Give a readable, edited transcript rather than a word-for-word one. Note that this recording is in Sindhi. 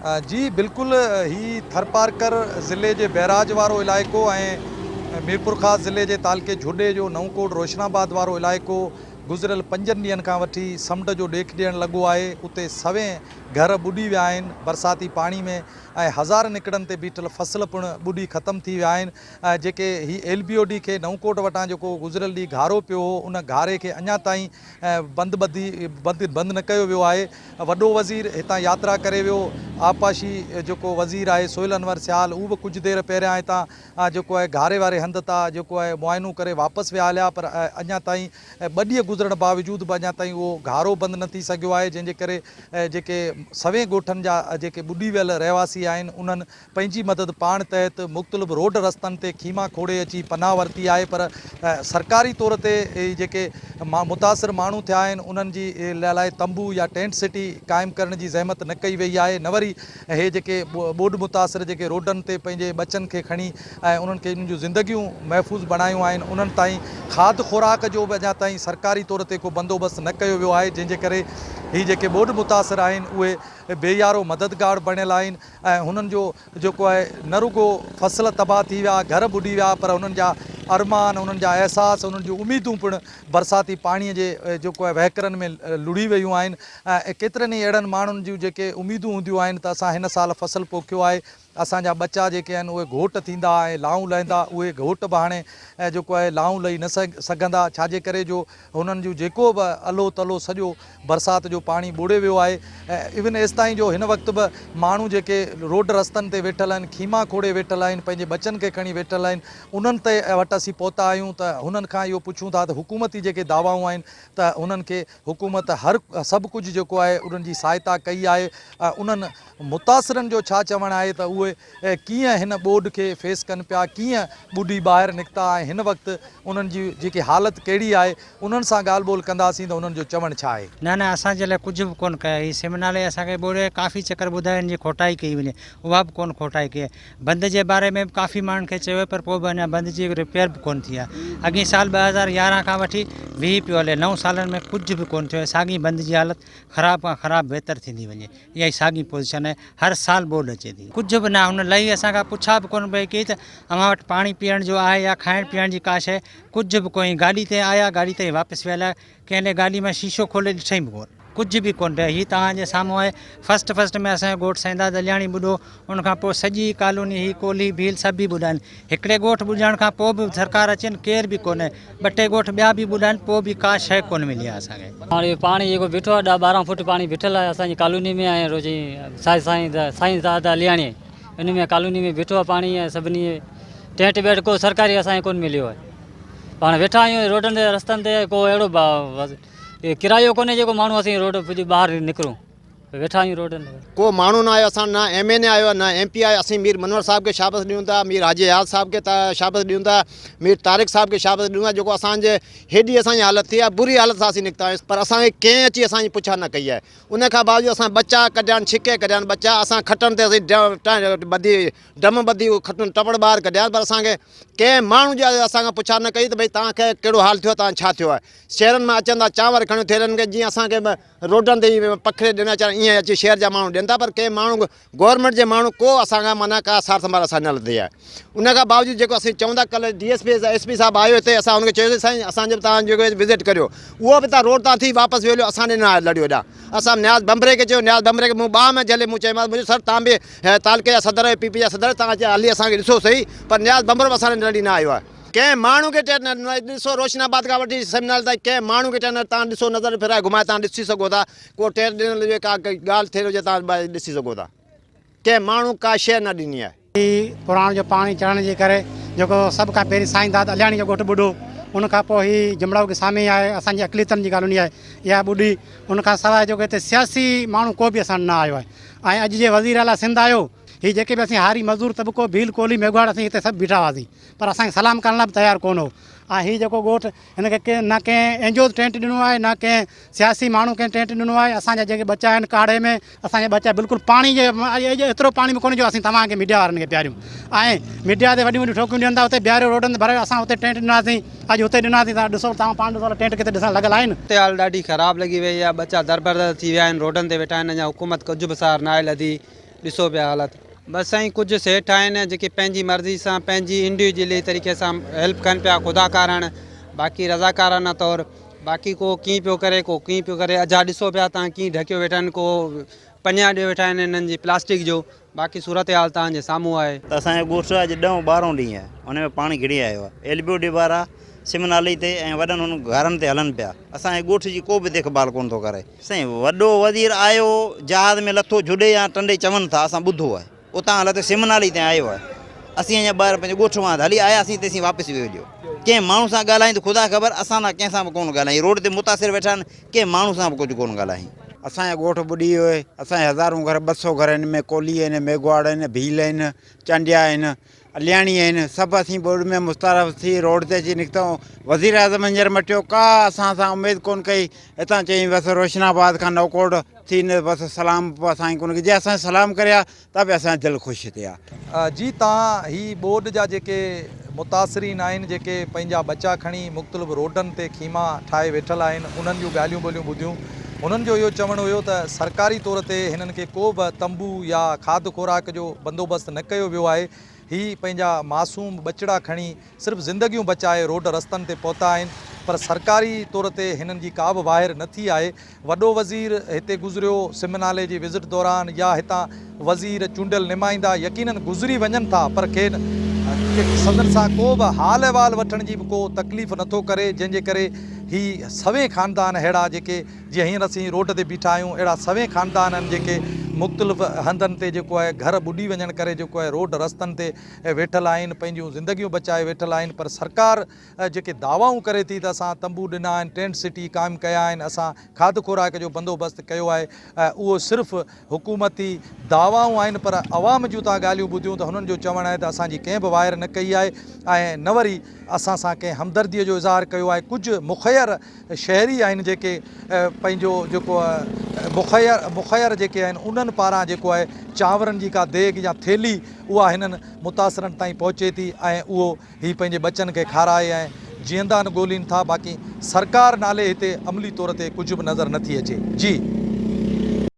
جي بلڪل هي ٿرپارڪر ضلعي جي بئراج وارو علائقو ۽ ميرپورخاص ضلعي جي تعلقي جهڏي جو نئون ڪوٽ روشن آباد وارو علائقو گذريل پنجن ڏينهن کان وٺي سمنڊ جو ڏيک ڏيڻ لڳو آهي اتي سوين گهر ٻڏي ويا آهن برساتي پاڻي ۾ ۽ هزارن ايڪڙن تي بيٺل فصل پڻ ٻڏي ختم ٿي ويا آهن جيڪي هي ايل بي او ڊي کي نئون ڪوٽ وٽان جيڪو گذريل ڏينهن گهارو پيو هو ان گهاري کي اڃا تائين بند ٻڌي بند بند نه ڪيو ويو آهي وڏو وزير هتان ياترا ڪري ويو، آبپاشي جيڪو وزير آهي سهيل انور سيال اهو به ڪجهه دير پهريان هتان جيڪو آهي گهاري واري هنڌ تان جيڪو آهي معائنو ڪري واپس ويا هليا پر اڃا تائين ٻه ڏينهن گذرڻ باوجود به اڃا تائين اهو گهارو بند نه ٿي سگهيو آهي جنهن جي ڪري جيڪي سوين ڳوٺن جا جيڪي ٻڏي ويل رهواسي آهن انهن پنهنجي مدد پاڻ تحت مختلف روڊ رستن تي خيما کوڙي اچي پناهه ورتي آهي پر سرڪاري طور تي جيڪي متاثر ماڻهو ٿيا آهن انهن جي لاء تنبو يا ٽينٽ سٽي قائم ڪرڻ جي زحمت نه ڪئي وئي آهي نه وري اهي جيڪي ٻوڏ متاثر جيڪي روڊن تي پنهنجي ٻچن کي کڻي ۽ انهن کي انهن جون زندگيون محفوظ بڻايون آهن انهن تائين کاڌ خوراڪ جو به اڃا تائين سرڪاري طور تي ڪو بندوبست نه ڪيو ويو آهي جنهن جي ڪري هي جيڪي ٻوڏ متاثر آهن اهي بي يارو مددگار بڻيل آهن ۽ هنن جو جيڪو آهي نه رڳو فصل تباهه ٿي ويا، گهر ٻڏي ويا پر هنن جا ارمان، انهن جا احساس، انهن جون اميدون پڻ برساتي پاڻي جي جيڪو آهي وهڪرن ۾ لڙهي ويون آهن ۽ ڪيترن ئي اهڙن ماڻهن جون جيڪي اميدون هونديون آهن ته اسان هن سال فصل پوکيو آهي اسان جا ٻچا جيڪي آهن اهي گهوٽ ٿيندا ۽ لائون لهندا اهي گهوٽ به هاڻي جيڪو آهي لائون لهي نه سگهندا ڇاجي ڪري جو هنن جون جيڪو به الو تلو سڄو برسات جو پاڻي ٻوڙي ويو آهي ۽ ايون ايستائين جو هن وقت به ماڻهو جيڪي روڊ رستن تي ويٺل آهن خيما کوڙي ويٺل آهن پنهنجي ٻچن کي کڻي ويٺل آهن انهن تي وٽ اسين پهتا آهيون ته هنن کان اهو پڇون ٿا ته حڪومتي جيڪي دعوائون آهن ته هنن کي حڪومت هر سڀ ڪجهه جيڪو آهي انهن جي سهائتا ڪئي آهي انهن متاثرن جو ڇا چوڻ آهي ته اهي ڪيئن هن ٻوڏ کي فيس ڪن پيا ڪيئن ٻڏي ٻاهر نڪتا ۽ هن وقت انهن جي جيڪي حالت ڪهڙي آهي انهن سان ڳالهه ٻولهه ڪنداسين ته انهن جو چوڻ ڇا آهي. نه نه اسان جي لاء ڪجهه به ڪونه ڪيو هي سم نالي اسان کي ٻوڙي ڪافي چڪر ٻڌايو ان جي کوٽائي ڪئي وڃي اها به ڪونه کوٽائي ڪئي آهي بند جي باري ۾ به ڪافي ماڻهن کي چيو پر پوء به اڃا بند جي رپيئر به ڪونه ٿي آهي اڳئين سال 2011 کان وٺي 20 پيو هلي نو سالن ۾ ڪجهه به ڪونه ٿيو آهي ساڳي بند جي حالت خراب کان خراب بهتر ٿيندي وڃي اها ئي ساڳي پوزيشن آهي هر سال ٻوڏ اچي ٿي. ڪجهه به نه هن لهي اسان کان پڇا به ڪونه پئي ڪئي ته اوهان وٽ پاڻي پيئڻ جو آهي يا کائڻ پيئڻ جي ڪا شيء ڪجهه به ڪونهي گاڏي تي آيا گاڏي تي ئي واپس ويا الائي ڪنهن ڏي گاڏي مان شيشو کولي ڏٺئي به ڪونه. ڪجهه به ڪونه رهيو هي توهان جي سامهون آهي فرسٽ فرسٽ ۾ اسان جو ڳوٺ سائينداد علياڻي ٻڏو ان کان پوء سڄي ڪالوني هي ڪولهي ڀيل سڀ ئي ٻڏا آهن هڪڙي ڳوٺ ٻڏڻ کان پوء به سرڪار اچين ڪير به ڪونهي ٻه ٽي ڳوٺ ٻيا به ٻڏا آهن پوء به ڪا شيء ڪونه ملي آهي اسان کي. هاڻي پاڻي جيڪو بيٺو آهي ڏهه ٻارهن فوٽ پاڻي بيٺل آهي اسان جي ڪالوني ۾ ۽ روزي سائين سائين سائين داد علياڻي ان ۾ ڪالوني ۾ بيٺو آهي پاڻي ۽ سڀني ٽينٽ بينٽ ڪو سرڪاري اسان کي ڪونه مليو آهي پاڻ ويٺا آهيون روڊن تي رستن تي ڪو اهڙو ڪرايو ڪونهي جيڪو ماڻهو اسين روڊ پڄي ٻاهر نڪرون ويٺا آهيون روڊن تي. ڪو ماڻهو نه آيو اسان نه ايم اين اي آيو آهي نه ايم پي آيو اسين مير منور صاحب کي شابس ڏيون ٿا مير حاجي اياز صاحب کي شابس ڏيون ٿا مير طارق صاحب کي شابس ڏيون ٿا جيڪو اسان جي هيڏي اسان جي حالت ٿي آهي بري حالت سان اسين نڪتا آهيون پر اسان کي ڪنهن اچي اسان جي پڇا نه ڪئي آهي ان کان باوجود اسان ٻچا ڪڍيا آهن ڇڪي ڪڍيا آهن ٻچا اسان کٽن تي اسين ٻڌي ڊم ٻڌي اهي کٽون ٽپڙ ٻاهر ڪڍيا پر اسان کي ڪنهن ماڻهو جي اسان کان پڇا نه ڪئي ته ڀئي توهان کي ڪهڙو حال ٿيو آهي توهان ڇا ٿيو آهي شهرن مان اچن ٿا چانور کڻيو ٿيلهن کي جيئن اسان کي روڊن تي پکڙي ڏنا اچن ائين اچي شهر جا ماڻهو ڏين ٿا پر ڪنهن ماڻهو گورنمينٽ جي ماڻهو ڪو اسان کان معنيٰ ڪا سار سنڀال اسان نه لڌي آهي ان کان باوجود جيڪو اسين چئون ٿا ڪلهه D S P S P صاحب آيو هتي اسان ان کي چيوسين سائين اسان جو تان جيڪو وزٽ ڪريو اهو به تان روڊ تان ٿي واپس ويو اسان ڏي نه لڙيو هيڏانهن اسان نياز ڀنڀري کي چيو نياز ڀنڀري کي مون ٻانهن ۾ جهلي مون چيومانس منهنجو سر تان به تعلقي جا صدر آهيو پي پي جا صدر تان اچي هلي اسان کي ڏسو سهي پر نياز ڀنڀرو به اسان ڏي لڙي نه آيو آهي. ڪنهن ماڻهو کي ٽيٽ نه ڏنو آهي ڏسو روشن آباد کان وٺي سيمينار تائين ڪنهن ماڻهو کي ٽيٽ نه تان ڏسو نظر ڦيرائي گهمائي تان ڏسي سگهو ٿا ڪو ٽيٽ ڏنل هجي ڪا ڳالهه ٿيل هجي تان ڏسي سگهو ٿا ڪنهن ماڻهو ڪا شيء نه ڏني آهي. هي پراڻ جو پاڻي چڙهڻ جي ڪري جيڪو سڀ کان پهرين سائين داد علياڻي جو ڳوٺ ٻڏو ان کان پوء هي جمڙائو کي سامهين آهي اسان جي اقليتن جي ڪالوني آهي اها ٻڏي ان کان سواء جيڪو هتي سياسي ماڻهو ڪو به اسان وٽ نه آيو آهي ۽ اڄ جي وزير اعليٰ سنڌ آيو هي جيڪي به اسين هاري مزدور طبقو ڀيل ڪولهي ميگهواڙ اسين هتي سڀ بيٺا هئاسين پر اسان کي سلام ڪرڻ لاء به تيار ڪونه هو ۽ هي جيڪو ڳوٺ هن کي ڪنهن نه ڪنهن اين جي اوز ٽينٽ ڏنو آهي نه ڪنهن سياسي ماڻهو ڪنهن ٽينٽ ڏنو آهي اسان جا جيڪي ٻچا آهن ڪاڙهي ۾ اسان جا ٻچا بلڪل پاڻي جي ايترو پاڻي به ڪونهي جو اسين توهان کي ميڊيا وارن کي پياريون ۽ ميڊيا تي وڏيون وڏيون ٺوڪيون ڏين ٿا اتي بيهاريو روڊن تي ڀريو اسان اتي ٽينٽ ڏناسين اڄ اتي ڏناسين توهان ڏسو توهان پاڻ ڏسو ٽينٽ ڪٿي ڏسڻ لڳل آهن. صورتحال ڏاڍي خراب لڳي وئي آهي ٻچا دربدر ٿي ويا آهن روڊن تي ويٺا آهن اڃا حڪومت ڪجهه به سار ناهي لڌي. ڏسو پيا حالت. بس سائين ڪجهه سيٺ آهن جيڪي پنهنجي مرضي سان پنهنجي انڊيوجلي طريقي سان هيلپ ڪن پيا خدا ڪارڻ باقي رضاڪارانه طور باقي ڪو ڪيئن پيو ڪري ڪو ڪيئن پيو ڪري اجها ڏسو پيا تان ڪيئن ڍڪيو ويٺا آهن ڪو پنيا ڏيو ويٺا آهن انهن جي پلاسٽڪ جو باقي صورتحال توهان جي سامهون آهي. ته اسان جو ڳوٺ اڄ ڏهون ٻارهون ڏينهن آهي ان ۾ پاڻي گهڙي آيو آهي ايل بي او ڊيٻارا سم نالي تي ۽ وڏن هن گهرن تي هلن پيا اسان جي ڳوٺ جي ڪو به ديک ڀال ڪونه ٿو ڪري. سائين وڏو وزير آيو جهاز ۾ لٿو جهڏي يا ٽنڊي چون ٿا اسان ٻڌو آهي اتان لٿو سم نالي تي آيو آهي اسين اڃا ٻاهر پنهنجي ڳوٺ مان هلي آياسين تيسين واپس ويو هليو ڪنهن ماڻهو سان ڳالهائين ته خدا خبر اسان سان ڪنهن سان به ڪونه ڳالهائين روڊ تي متاثر ويٺا آهن ڪنهن ماڻهو سان به ڪجهه ڪونه ڳالهائين. اسان جو ڳوٺ ٻڏي ويو آهي اسان جا هزارون گهر 200 گهر آهن ۾ ڪولهي آهن ميگهواڙ آهن ڀيل آهن چانڊيا آهن الياڻي آهن سڀ اسين ٻوڏ ۾ مستعرف ٿي روڊ تي اچي نڪتا آهيون وزير اعظم هينئر مٽيو ڪا اسان سان اميد ڪون ڪئي هتان چيائين بس روشن آباد کان نوڪوٽ ٿي نه بس سلام به اسان کي ڪون ڪئي جي اسان سلام ڪري ها ته به اسان جي دل خوش ٿئي ها. جي تان هي ٻوڏ جا جيڪي متاثرين آهن جيڪي پنهنجا ٻچا کڻي مختلف روڊن تي خيما ٺاهي ويٺل آهن انهن جون ڳالهيون ٻولهيون ٻڌيون هنن جو اهو چوڻ هيو ته سرڪاري طور تي هنن کي ڪو به تنبو يا کاڌ خوراڪ جو بندوبست نه ڪيو ويو آهي، هي پنهنجا معصوم ٻچڙا کڻي صرف زندگيون بچائي روڊ رستن تي پهتا آهن پر سرڪاري طور تي هنن جي ڪا به واهر نه ٿي آهي، وڏو وزير هتي گذريو سم نالي جي وزٽ دوران يا هتان وزير چونڊيل نمائندا يقينن گذري وڃن ٿا پر کين سندن سان ڪو به حال احوال وٺڻ جي به ڪو تڪليف نٿو ڪري جنهن جي ڪري هي سوين خاندان اهڙا جيڪي جيئن هينئر اسين روڊ تي بيٺا آهيون اهڙا سوين خاندان آهن جيڪي مختلف هنڌن تي جيڪو آهي گهر ٻڏي وڃڻ ڪري جيڪو آهي روڊ رستن تي ويٺل آهن پنهنجون زندگيون بچائي ويٺل آهن پر سرڪار جيڪي دعوائون ڪري ٿي ته اسان تنبو ڏنا آهن ٽينٽ سٽي قائم ڪيا آهن اسان کاڌ خوراڪ جو بندوبست ڪيو آهي اهو صرف حڪومتي دعوائون آهن پر عوام جون تان ڳالهيون ٻڌيون ته هنن جو چوڻ آهي ته اسان جي ڪنهن به واهر نه ڪئي آهي ۽ نه وري اسان سان ڪنهن همدردي جو اظهار ڪيو آهي ڪجهه مخير شهري آهن جيڪي پنهنجو جيڪو مخير مخير جيڪي آهن انهن پاران جيڪو آهي چانورن جي ڪا ديڳ يا ٿيلهي اها هنن متاثرن تائين پهچي ٿي ۽ اهو هي پنهنجي ٻچن کي کارائي ۽ جيئندان ڳولين ٿا باقي سرڪار نالي هتي عملي طور تي ڪجهه به نظر نٿي اچي جي.